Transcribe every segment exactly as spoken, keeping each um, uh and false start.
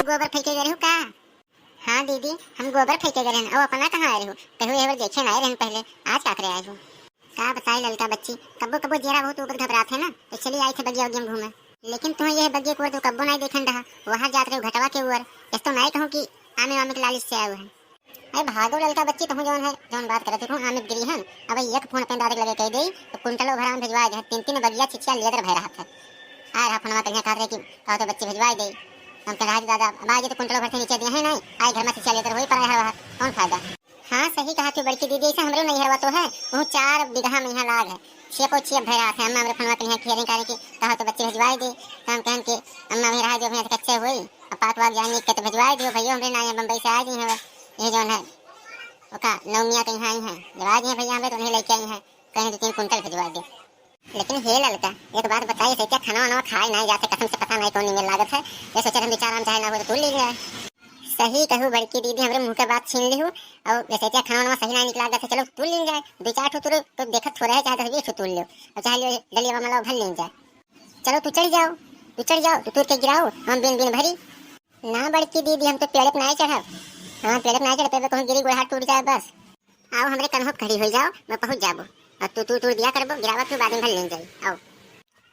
गोबर फेंके गए रहू का? हाँ दीदी, हम गोबर फेंके गए रहन, अब अपना कहाँ आए रहू? कहू एहर देखे ना आए रहन पहले, आज का करे आए हो? का बताई ललका बच्ची, कब्बो कब्बो जियरा बहुत उबत घबरात है ना, तो चली आई थे बगिया उगिया में घूमे। लेकिन तुम्हें यह बगिया कुआर तो कब्बो नहीं देखन रहा, वहाँ जात रहे घटवा के उअर, इस तो नहीं कहूँ कि आमे वामे के लालच से आए हुए हैं। अरे भागो ललका बच्ची, तुम जौन है, जौन बात करत हो, आमे गिरी हन। अब एक फोन अपने दादा के लगे कह दे, तो कुंटलो भरा में भिजवा दे, तीन तीन बगिया छिछिया लेदर भय रहत है। आए रहा फोनवा कहिया कहत रहे कि कहो तो बच्ची भिजवा दे। हम कह रहा दादा, अब आए तो कुंटलो भर से नीचे दिया है नहीं, आए घर में छिछिया लेदर होई पर है, कौन फायदा? हाँ सही कहा तू बड़की दीदी, ऐसे हमरो नहीं हरवा तो है, वो चार बीघा में यहाँ लाग है, छे पौ छे भय रहत है। अम्मा हमरे फोनवा कहिया खेरे करे कि कहो तो बच्ची भिजवा दे, तो हम कहन कि अम्मा भी रहा जो भी कच्चे हुई, अब पाक वाक जाए निक के तो भिजवाए दियो भैया, हमरे ना यहाँ बम्बई से आए जी हैं, ये जौन है, ओका नौमिया के यहाँ आई हैं, जब आ जी हैं भैया, हमरे तो उन्हें लेके आई हैं, कहीं दो तीन कुंटल भिजवा दे। लेकिन हे ललका, एक बात बताई, ऐसे क्या खाना वाना खाए नहीं जाते, कसम से पता नहीं कौन निमन लागत है, ये सोचे हम बेचारा हम चाहे ना हो तो तू ले जाए। सही कहू बड़की दीदी, हमरे मुँह के बात छीन लिहू, और जैसे क्या खाना वाना सही नहीं निकला लागत है, चलो तू ले जाए, दो चार ठो तुरो तो देखत थोड़ा है, चाहे दस बीस ठो तू ले, और चाहे लियो डलिया वाला भर ले जाए। चलो तू चढ़ जाओ, तू चढ़ जाओ, तू तूर के गिराओ, हम बीन बीन भरी। ना बड़की दीदी, हम तो पेड़े पे नाहीं चढ़ब। हाँ, पेड़े पे नाहीं चढ़ पेबे, कहूँ गिरी गोड़ हाथ टूट जाए बस। आओ हमरे कन्हो पे खड़ी हो जाओ, मैं पहुँच जाबो। और तू तू तूर दिया करबो, गिरावा तू बाद में भर लेन जाई। आओ।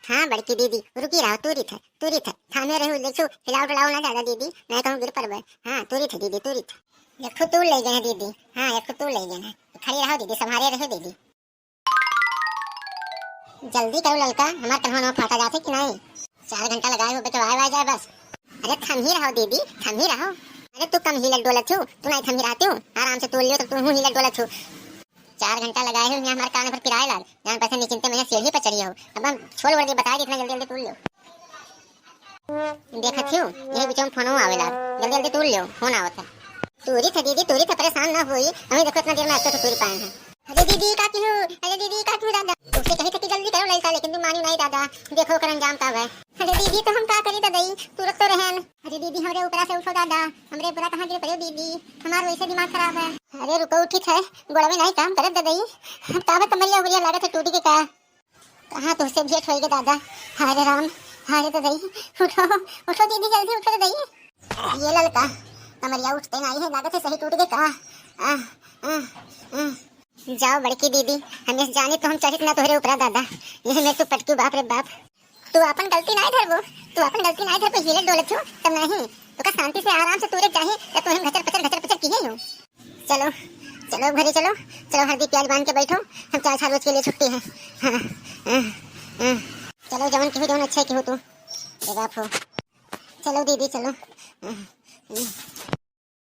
हाँ बड़की दीदी, रुकी रहो, तूरी थे, तूरी थे, थामे रहू, देखो हिलाओ डुलाओ ना ज्यादा दीदी, नहीं कहूँ गिर पड़बे। हाँ तूरी थे दीदी, तूरी थे। एक ठो तूर ले गए हैं दीदी, हाँ एक ठो तूर ले गए हैं, खड़ी रहो दीदी, संभारे रहो दीदी। जल्दी करो ललका, हमार कन्हवा फाटा जाथे कि नहीं? चार घंटा लगाए हो, बेचवाए वाए जाए बस। अरे थम ही रहो दीदी, थम ही रहो। अरे तू कम हिलत डोलत हो, तू नहीं थम ही रहती हो, आराम से तोल लियो, तब तू हूँ हिलत डोलत हो। चार घंटा लगाए हो, यहाँ हमारे कान पर पिराए लाग, जान पैसे निचिंते में सीढ़ी पर चढ़ी हो। अब हम छोड़ वोड़ दे, बता दे, इतना जल्दी जल्दी तोल लियो। देखत हो, यही बीच में फोनो आवे लाग, जल्दी जल्दी तोल लियो, फोन आवत है। तूरी थे दीदी, तूरी थे, परेशान ना होई, हमें देखो इतना देर में अच्छे से तूरी पाए हैं। अरे दीदी का किहू, अरे दीदी का किहू दादा। तुमसे कही था कि जल्दी करो ललका, लेकिन तू मानी नहीं दादा। देखो ओकर अंजाम का है। अरे दीदी तो हम का करी दादाई, तुरत तो रहन। अरे दीदी हमरे ऊपरा से उठो दादा, हमरे ऊपरा कहाँ गिर पड़े दीदी, हमार वैसे दिमाग खराब है। अरे रुको उठी थे, गोड़वे नहीं काम करत दादाई। अब का बा कमरिया उमरिया लागत है टूटी के का। कहाँ तुमसे भेंट होई गे दादा। हाय रे राम, हाय रे दादाई, उठो, उठो दीदी जल्दी उठो दादाई। ये ललका, कमरिया उठते नहीं है, लागत है सही टूट के का। आह, आह, आह। जाओ बड़की दीदी, हमें जाने तो हम चढ़ित ना तोहरे ऊपरा दादा। यही में तू पटकी बाप रे बाप। तू अपन गलती नहीं धरबो, तू अपन गलती नहीं धरबो, हिले डोलत हो, तब नहीं। तो का शांति से आराम से तूरे चाहे, या तो हम घचर पचर घचर पचर किहे हो। चलो, चलो घरे चलो, चलो हरदी प्याज बांध के बैठो, हम चार चार रोज के लिए छुट्टी है। हाँ, हाँ, हाँ। चलो जवन किहू जवन अच्छा किहू तू, ए बाप हो। चलो दीदी चलो। हाँ, हाँ।